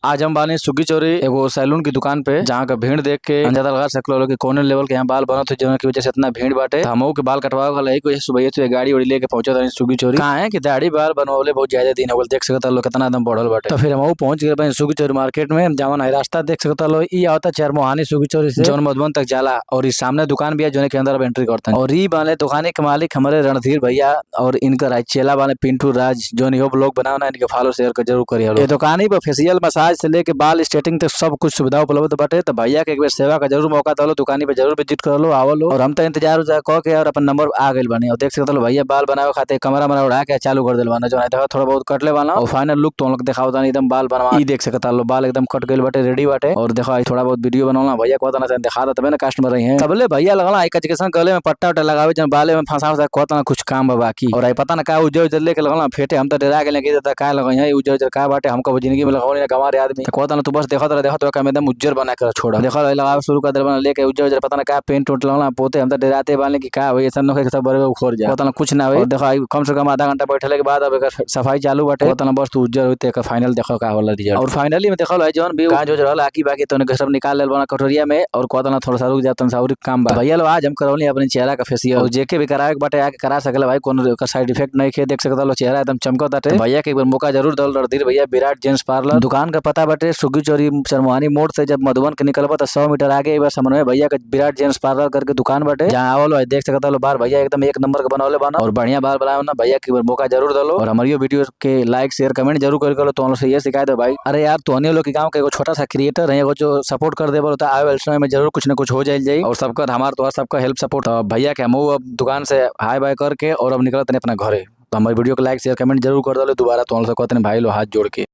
आज हम बानी सुग्गी चौरी एगो सैलून की दुकान पे, जहाँ का भीड़ देख के अंदाजा लगा सकलो कि कौने लेवल के यहाँ बाल बनत हो, जौन की वजह से इतना भीड़ बाटे। हमहू के बाल कटवावे वाला है, सुबह सुबह गाड़ी उड़ी लेके पहुंचत हनी सुग्गी चौरी। काहे कि दाढ़ी बाल बनवले बहुत ज्यादा दिन हो गइल, देख सकता लोग कितना एकदम बढ़ल बाटे। तो फिर हमहू पहुंच गए बानी सुग्गी चौरी मार्केट में, जवन है रास्ता देख सकता लो ई आवता चारमोहानी सुग्गी चौरी से जौन मधुबन तक जाला, और ई सामने दुकान भी है जोने के अंदर अब एंट्री करते हैं। और ई बाने दुकान के मालिक हमारे रणधीर भैया और इनकर आई चेला बाने पिंटू राज, जोन इहो ब्लॉग बनावना, इनके फॉलो शेयर कर जरूर करी। ये दुकान ही पर फेशियल मसाज से लेके बाल स्ट्रेटिंग तक सब कुछ सुविधा उपलब्ध बाटे। तो भैया के एक बेर सेवा का जरूर मौका दलो, दुकानी पे जरूर विजिट कर लो, आवलो। और हम तो इंतजार उजार क के और अपन नंबर आ गइल बानी। और देख सकत लो भैया बाल बनावे खातिर कमरा मरा उड़ा के चालू कर देल बाना, जो देखो थोड़ा बहुत कटले बाना और फाइनल लुक तो लोग देखावत तानी एकदम बाल बनवा। ई देख सकत लो बाल एकदम कट गइल बाटे, रेडी बाटे। और देखो आई थोड़ा बहुत वीडियो बनौला भैया कहत ना देखा तबे ना कस्टमर रही हैं। तबले भैया लगला एक कैसन गले में पट्टा उट्टा लगावे जन बाले में फंसा फंसा कहत ना कुछ काम बा बाकी। और आई पता ना का उज्जर उज्जर लेके लगला फेटे, हम तो डरा गेले कि का लगई है उज्जर उज्जर का बाटे, हमको जिंदगी में लगावल ना गंवार आदमी। तो कहत ना तू बस देखत रह, देखत रह एकदम उज्जर बना के छोड़। देखो लगावे शुरू कर देल लेके उज्जर उज्जर पता ना का पेंट उंट लगला पोते, हम तो डराते बाने कि का होई ऐसा न सब बड़े उखड़ जाए, कहत ना कुछ ना होई। देखो आई कम से कम आधा घंटा बैठले के बाद अब एकर सफाई चालू बाटे, कहत ना बस तू उज्जर होते एकर फाइनल देखो का होला रिजल्ट। और फाइनली में देखल है जौन भी काज उज रहल आकी बाकी तो सब निकाल लेल बना कटोरिया में, और कहत ना थोड़ा सा रुक जा तन सा और काम बा। भैया लो आज हम करौनी अपने चेहरा का फेशियल, और जेके भी करावे के बाटे आके करा सकला भाई, कोनो एकर साइड इफेक्ट नहीं खे। देख सकता लो चेहरा एकदम चमकत बाटे। भैया के एक बार मौका जरूर दल रणधीर भैया विराट जेंट्स पार्लर। दुकान का पता बाटे सुग्गी चौरी चरमोहानी मोड़ से जब मधुबन के निकलबा त 100 मीटर आगे एक बार समन्वय भैया के विराट जेंट्स पार्लर करके दुकान बाटे, जहाँ आवलो है देख सकता लो बार भैया एकदम एक नंबर के बनौले बाना और बढ़िया बाल बनावे ना। भैया के एक बार मौका जरूर दलो और हमारी वीडियो के लाइक शेयर कमेंट जरूर कर लो। तो से ये शिकायत है भाई, अरे यार तोहनी लोग के गांव के एगो छोटा सा क्रिएटर है, एगो जो सपोर्ट कर देबो त आवे वाले समय में जरूर कुछ न कुछ हो जाए जाई। और सबका हमार तो सबका हेल्प सपोर्ट। भैया के हमहू अब दुकान से हाय बाय करके और अब निकलत अपना घरे। तो हमारी वीडियो को लाइक शेयर कमेंट जरूर कर दलो। दोबारा तो कहते भाई लो हाथ जोड़ के।